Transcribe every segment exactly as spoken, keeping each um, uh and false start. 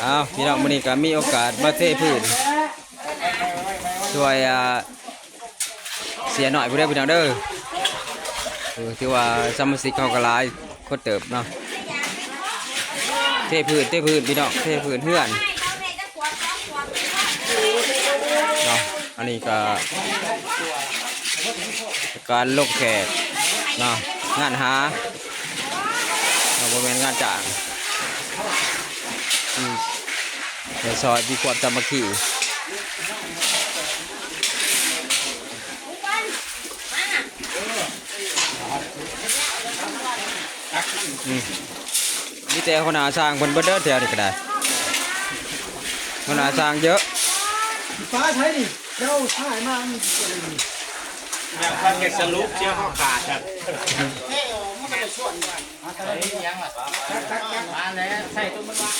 อ้าวพี่น้อง มื้อนี้ก็มีโอกาสมาเทพื้น ช่วย อ่า เสียหน่อยผู้ใดพี่น้องเด้อ เออ ถือว่าสมาชิกเขาก็หลายคนเติบเนาะ เทพื้น เทพื้นพี่น้อง เทพื้นเฮือนเนาะ อันนี้ก็ การลงแขกเนาะ งานหา เราบ่แม่นงานจ้าง อืม เดี๋ยวซอยมีความสามัคคี อืม มีแต่หัวหน้าช่างเพิ่นเบิดเด้อแถวนี้ก็ได้ หัวหน้าช่างเยอะ ฟ้าใช้นี่ เจ้าถ่ายมามันเกิดอะไรนี่ แม่งพันแกสรุปเสียข้อขาดครับ มาแล้ว ใส่ตัวมันวาง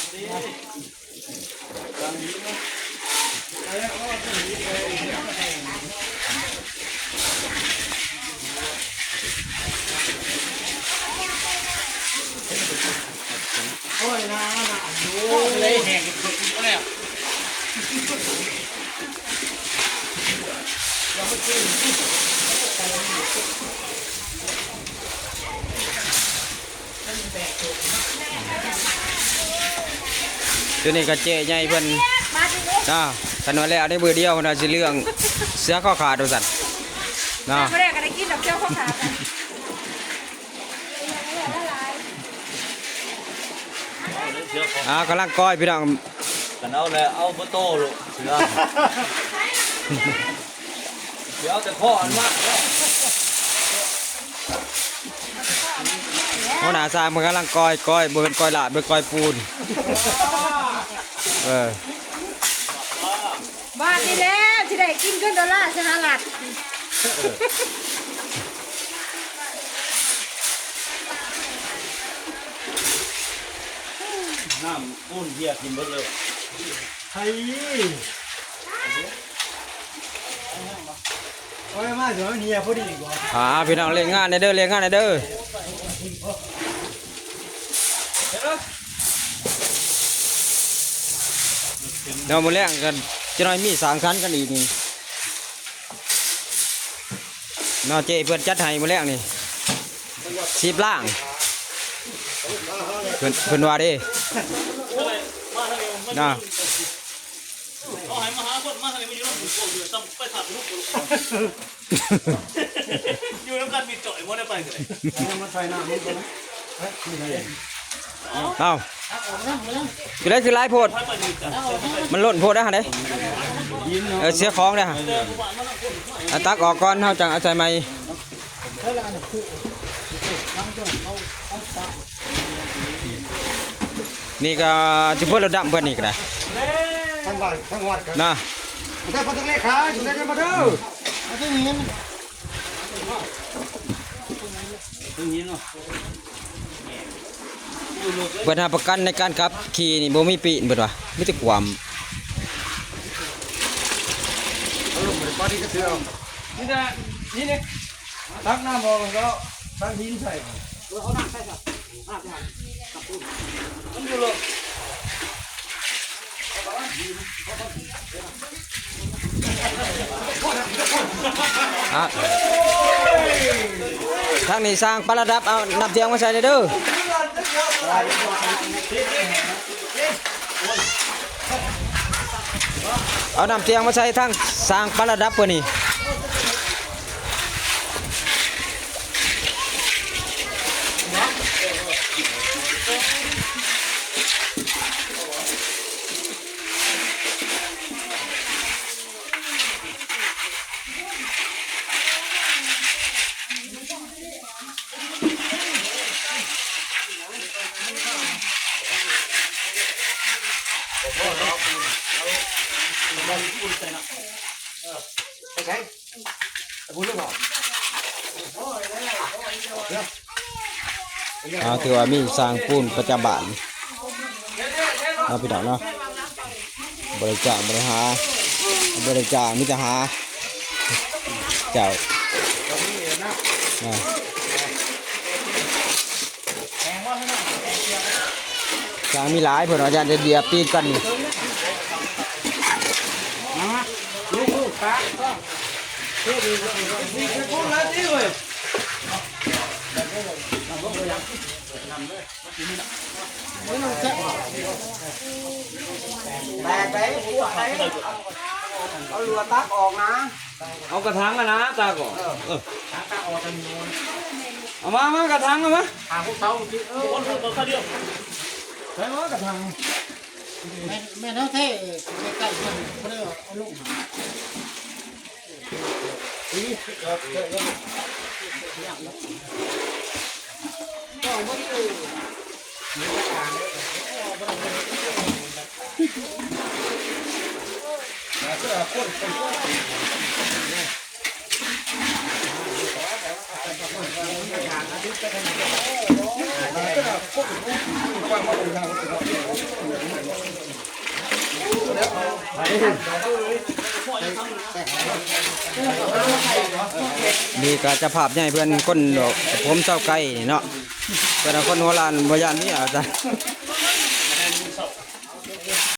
ตัวนี้ก็เจ๊ใหญ่เพิ่น มาสิลูก อ่า คันว่าแล้วในมือเดียวนะสิเรื่องเสื้อข้อขาดว่าซั่นเนาะ บ่ได้ก็ได้กินดอกเสื้อข้อขาด อ่ากำลังก้อยพี่น้อง กันเอาแล้วเอาบ่โตลูกเสือ เดี๋ยวเอาแต่ข้ออันมา หัวหน้าช่างมันกำลังก้อย ก้อย บ่เป็นก้อยลาด เป็นก้อยปูน เออ บาดนี้แล้วสิได้กินเงินดอลลาร์สหรัฐ น้ำปูนเบียร์กินเบิดเลย ไทย โอ้ย มาเดี๋ยวเฮียพอดีกว่า อ่า พี่น้องเล่นงานได้เด้อ เล่นงานได้เด้อ เดี๋ยวมื้อแลงกันจะน้อยมีสังสรรค์กันอีกนี่ เนาะ เจ๊เพิ่นจัดให้มื้อแลงนี่ สิบล้าน เพิ่น เพิ่นว่าเด้ เนาะ เอาให้มาหาคนมาให้มาอยู่นำหมู่พวกอยู่ซ้ำไปถามลูก อยู่นำกันมีจ่อยบ่ได้ไปกันเลย เอา คือได้คือหลายโพด มันล้นโพดนะฮะเด้ เออ เสียของนะฮะ เอาตักออกก่อน เฮาจังเอาใส่ใหม่ นี่ก็สิเพิ่นระดับเพิ่นนี่ก็ได้ ทั้งบ้านทั้งวัดกัน นะ ได้พอต้องเลขขายได้มาเด้อ เอาตัวนี้ เพิ่นหาประกันในการขับขี่นี่บ่มีปีนเพิ่นว่า มีแต่ความ เอาลงไปปาดที่กระเทือเอา นี่นะ นี่เนี่ย ตักน้ำออกแล้วก็ตักหินใส่ เอาน้ำใส่ครับ น้ำใส่ครับ มันอยู่เลย อ่ะ ทางนี้สร้างประดับ เอาน้ำเที่ยงมาใส่เลยเด้อ เอาน้ำเที่ยงมาใส่ทางสร้างประดับเพิ่นนี่ เอาถือว่ามีสร้างปูนประจำบ้านเนาะพี่น้องเนาะ บ่ได้จ้างบ่ได้หา บ่ได้จ้างมีแต่หา เจ้า นะ สร้างมีหลายเพิ่นว่าย่านจะเหยียบตีนกันนี่ มามาลูกลูกปะ แตกไป เอาเรือตักออกนะ เอากระถางอะนะตาก่อน เออ เอามา มากระถางเอามา หาพวกเขาที่ เออ คนคนเขาเดียว ใช่ไหมกระถาง แม่น แม่นเอาแท้ ใกล้ๆ เพิ่นบ่ได้เอาลงหา นี่ก็เจ้าภาพใหญ่เพิ่นคนดอก ผมเศร้าไกลนี่เนาะ เพิ่นเอาคนหัวล้านบ่ย่านเมียว่าซั่น